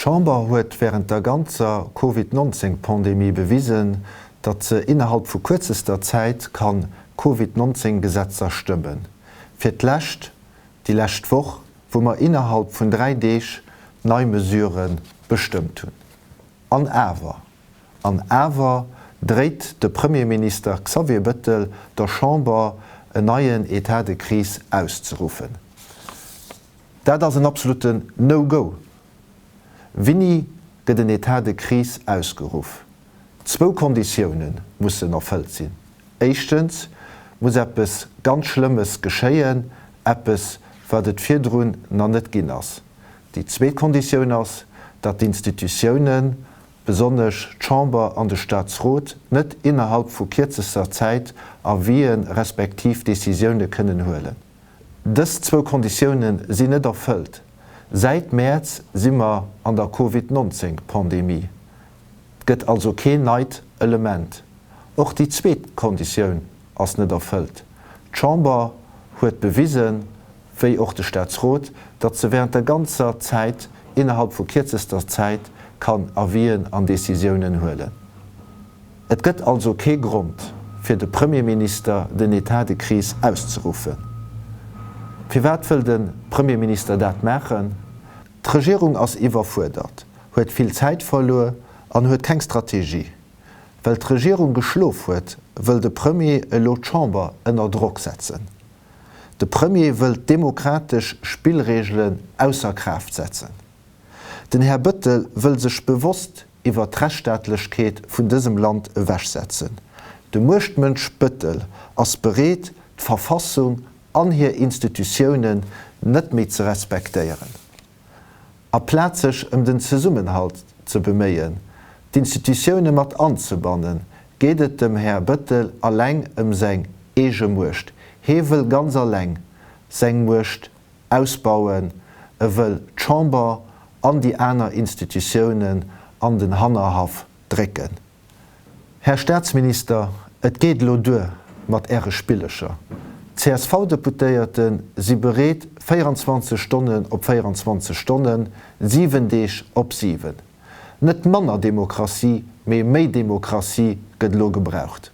D'Chamber huet wärend der ganzer Covid 19 Pandemie bewisen, datt se innerhalb vu kuerzester Zäit kann Covid 19 Gesetzer stëmmen. Fir d'lescht déi lescht Woch, wou mer innerhalb vun 3 Deeg nei Mesurë bestëmmt hunn. An awer, an awer dréit de Premierminister Xavier Bëttel der Chamber en neien Etat de crise auszeruffen. Dat ass en absolutten No-Go! Wini gëtt en Etat de crise ausgeruff? Zwou Konditioune mussen erfëllt sinn. Éischtens muss eppes ganz Schlëmmes geschéien, eppes wat et virdrun na net ginn ass. Déi zweet Konditioun ass, datt d'Institutiounen, besonnesch d'Chamber an de Staatsrot, net innerhalb vu kierzester Zäit Avisen respektiv Decisioune kënnen huelen. Dës zwou Konditioune sinn net erfëllt. Säit Mäerz si mer an der Covid 19 Pandemie. 't gëtt also keen neit Element. Och déi zweet Konditioun ass net erfëllt. D'Chamber huet bewisen, wéi och de Staatsrot, datt se während der ganzer Zäit innerhalb vu kierzester Zäit kann Avisen an Decisiounen huelen. Et gëtt also kee Grond fir de Premierminister den Etat de crise auszeruffen. Firwat wëll de Premierminister dat maachen? D'Regierung ass iwwerfuerdert, huet vill Zäit verluer an huet keng Strategie. Well d'Regierung geschlof huet, wëll de Premier elo d'Chamber ënner Drock setzen. De Premier wëll d'demokratesch Spillreegelen ausser Kraaft setzen. Den Här Bëttel wëll sech bewosst iwwer d'Rechtsstaatlechkeet vun dësem Land ewechsetzen. De Muechtmënsch Bëttel ass bereet, d'Verfassung an hir Institutiounen net méi ze respektéieren. Aplaz sech ëm den Zesummenhalt ze beméien, d'Institutioune mat anzebannen, geet et dem Här Bëttel alleng ëm seng eege Muecht. Hee wëll ganz alleng seng Muecht ausbauen, e wëll d'Chamber an déi aner Institutiounen an den Hannerhaff drécken. Här Staatsminister, et geet elo duer mat Äre Spillecher. D'CSV-Deputéierte si bereet, 24 Stonnen op 24 Stonnen, 7 Deeg op 7. Net manner Demokratie, mee méi Demokratie gëtt elo gebraucht.